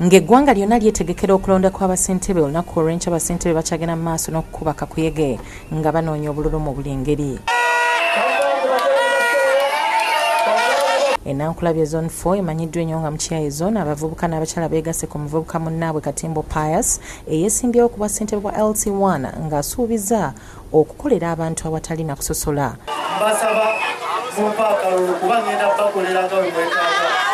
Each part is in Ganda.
Ng'eggwanga lyonna lyetegekera okulonda kw'abassentebe olunaku olw'enkya, bassentebe bakyagenda mu maaso n'okukuba kakuyege nga banoonya obululu mu buli ngeri. Enankulabye Zone 4 emanyiddwa ennyo nga Mukiyayi Zone, abavubuka n'abakyala beegasse ku muvubuka munnaabwe Katimbo Pius eyeesimbyewo ku bwassentebe bwa LC1 ng'asuubiza okukolera abantu awatali na kusosola. Mbasaba mumpe akalulu kuba ngenda bakolera nga bwe mwetaaga.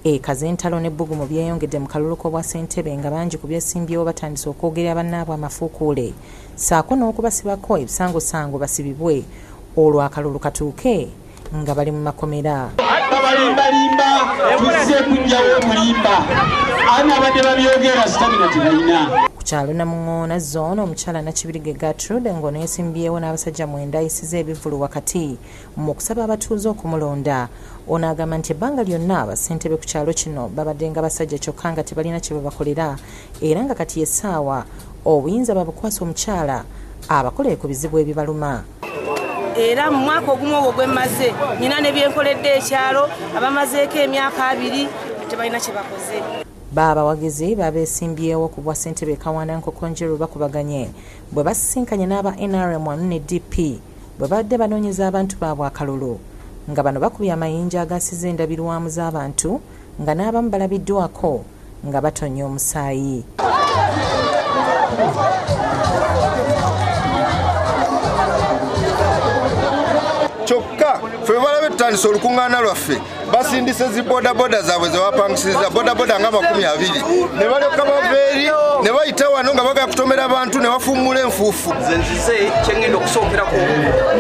Ekaze entalo n'ebbugumu byeyongedde mu kalulu k'obwassentebe nga bangi ku byesimbyewo batandise okwogerera bannaabwe amafuukuule ssaako n'okubasibako ebisangosango basibibwe olwo akalulu katuuke nga bali mu makomera. Babalimbalimba, tuzze kuggyawo obulimba. Ani abadde babyogera stamina tebalina. Ku kyalo Namuŋoona Zone, omukyala Nakibirige Gertrude ng'ono yeesimbyewo n'abasajja 9 ayisiza ebivvulu wakati mu kusaba abatuuze okumulonda. Ono agamba nti ebbanga lyonna abassentebe ku kyalo kino babadde nga basajja kyokka nga tebalina kye babakolera, era nga kati essaawa obuyinza babukwasa omukyala abakolere ku bizibu ebibaluma. Era mu mwaka ogumu ogwo gwe mmaze nina ne byenkoledde ekyalo, abamazeeko emyaka 2 tebalina kye bakoze. Baabawagizi babeesimbyewo ku bwassentebe Kawana Nkokonjeru bakubaganye bwe basisinkanye n'aba NRM wamu ne DP bwe badde banoonyeza abantu baabwe akalulu, nga bano bakubye amayinja agasize endabirwamu z'abantu nga n'abamu balabiddwako nga batonya omusaayi. Kyokka ffe balabe tutandise olukuŋŋaana lwaffe, basindise zi bodaboda zaabwe ze bapangisiza bodaboda nga 20 ne balyoka bava eri ne bayita wano nga bagala kutomera abantu ne bafuumula enfuufu. Nze nzize kyengenda okusookerako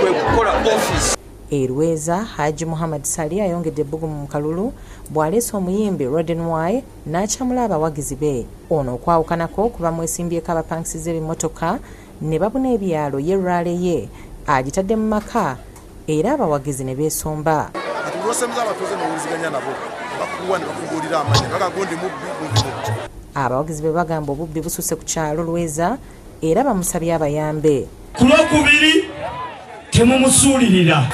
kwe kukola ofiisi. Erweza Haji Muhammad Sali ayongedde ebbugumu mu kalulu bw'aleese omuyimbi Roden Y n'akyamula abawagizi be. Ono okwawukanako kuba mwesimbyeko abapangisiza ebimotoka ne babuna ebyalo, ye rally ye agitadde mu maka era abawagizi ne beesomba. Kati lw'osembeza abatuuze n'owuliziganya nabo bakuwa ne bakubuulira amanya baga gundi mubbi, gundi mubbi. Abawagizi be bagamba obubbi bususse ku kyalo Lweza era bamusabye abayambe. Ku Lwokubiri temumusuulirira.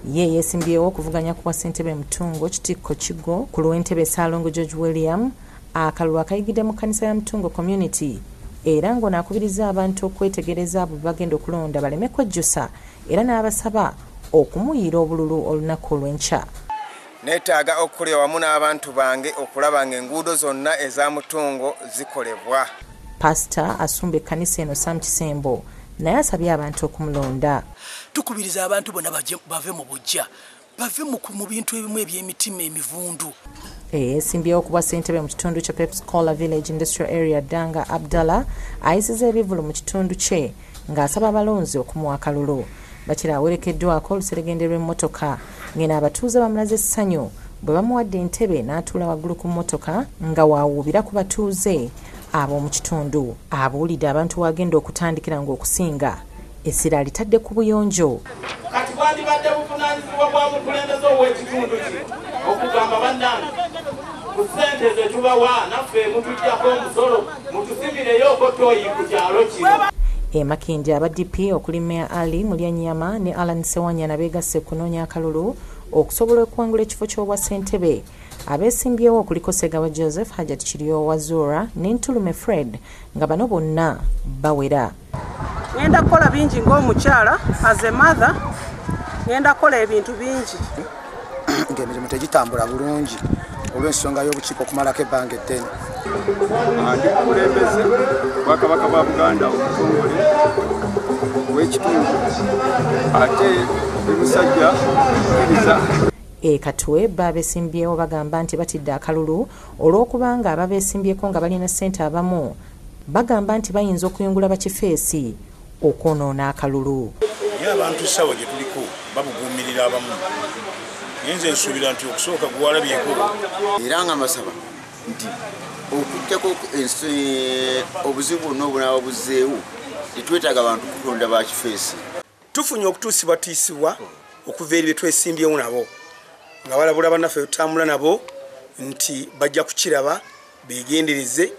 Ye yeesimbyewo okuvuganya ku bwassentebe Mutungo Kitikko Kigo ku lw'entebe Ssaalongo George William akalulu akayigidde mu kkanisa ya Mutungo Community, era ng'ono akubiriza abantu okwetegereza abo bagenda okulonda baleme kwejjusa era n'abasaba okumuyiira obululu olunaku olw'enkya. Neetaaga okukolera wamu n'abantu bange okulaba ng'enguudo zonna eza Mutungo zikolebwa. Pasita asumba ekkanisa eno Sam Kisembo naye asabye abantu okumulonda. Tukubiriza abantu bonna bave mu bujja, bave mu bintu ebimu eby'emitima emivundu. Eyeesimbyewo okuba ssentebe mu kitundu kya Pepsi Cola Village Industrial Area Danga Abdallah ayisiza ebivvulu mu kitundu kye ng'asaba abalonzi okumuwa akalulu. Bakira awerekeddwako oluseregende lw'emmotoka ng'eno abatuuze bamulaze essanyu bwe bamuwadde entebe n'atuula waggulu ku mmotoka nga waawuubira ku batuuze ab'omu kitundu. Abuulidde abantu wagenda okutandikira ng'okusinga essira alitadde ku buyonjo. Kati bwandibadde buvunaanyizibwa bwa mukulembeze ow'ekitundu kino okugamba bannange ku ssente ze tubawa naffe mutuggyako omusolo mutusimireyo toyi ku kyalo kino. E Makindye aba DP okuli Meya Ali Mulyanyama ne Alan Sewanyana beegasse kunoonya akalulu okusobola okuwangula ekifo ky'obwassentebe. Abeesimbyewo okuliko Ssegawa Joseph, Hajat Kiryowa Zura ne Ntulume Fred nga bano bonna bawera. Ngenda kukola bingi ng'omukyala, as a mother ngenda kukola ebintu bingi. Ng'emirimu tegitambula bulungi olw'ensonga y'obukiiko okumalako ebbanga eddene. Ndi mukulembeze Bwakabaka bwa Buganda omutongole w'ekitundu ate ndi musajja kkiriza. E Katwe babeesimbyewo bagamba nti batidde akalulu olw'okubanga ababeesimbyeko nga balina ssente abamu bagamba nti bayinza okuyungula bakifeesi okwonoona akalulu. Naye abantu essaawa gye tuliko babuguumirira abamu, naye nze nsuubira nti okusooka gwalabyeko. Era nga mbasaba nti okuggyako obuzibu bwonna obunaaba buzzeewo tetwetaaga bantu kutonda bakifeesi. Tufunye okutuusibwatiisibwa okuva eri bye twesimbyewo nabo nga balabula bannaffe tutambula nabo nti bajja kukiraba beegendereze.